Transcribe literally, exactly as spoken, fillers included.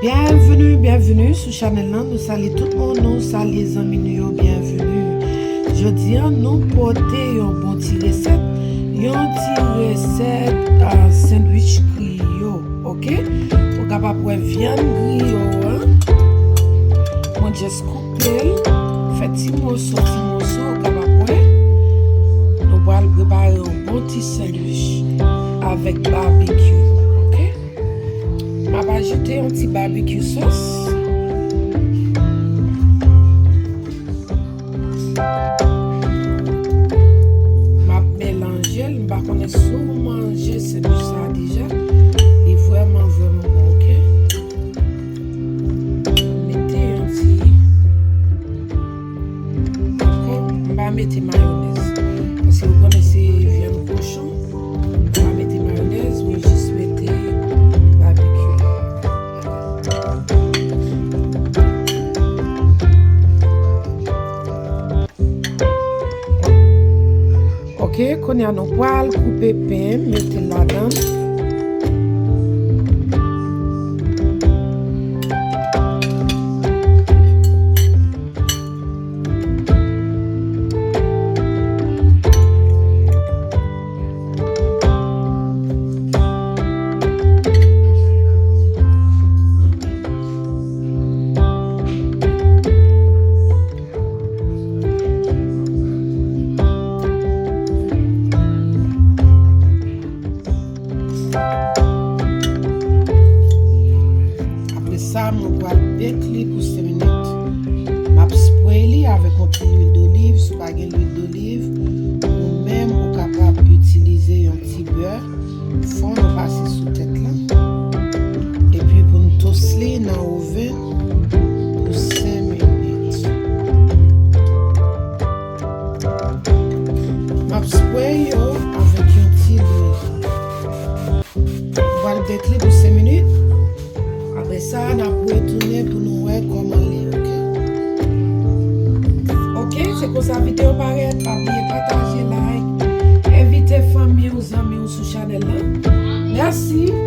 Byenveni, byenveni sou chanèl lan. Nou salye tout moun, nou salye zanmi nou yo, byenveni. Jodi a, nou pote yon bon ti resèt, yon ti resèt, ah, sandwich griyo, oke? Ou kapab wè vyann griyo an. Mwen just koupe l, fè ti moso, ti moso, ou kapab wè. Nou pral prepare yon bon ti sandwich avèk babekyou, oke? M ap ajoute yon ti barbecue sauce. M ap melanje l. M pa konnen si w manje sandwich sa a deja. Li vrèman, vrèman bon, oke? Mete yon ti Ankò, m pa mete mayonèz. Paske ou konnen se vyann kochon. M pa mete mayonèz, mwen jis mete babekyou. Oke, kounye a nou pral koupe pen, mete l ladan. Apre sa, mwen pral bake li pou senk minit. M ap spray li avèk yon ti lwil doliv. Si w pa gen lwil doliv, ou menm ou kapab itilize yon ti bè. Fò nou pase sou tèt la. Epi pou n toast li nan oven pou senk minit. M ap spray yo avèk yon ti lwil. M pral bake li pou senk minit. Apre sa, n ap retounen pou nou wè kòman li ye, oke? Oke, se konsa videyo parèt. Pa bliye pataje, like, envite fanmi w, zanmi w sou chanèl lan. Mèsi.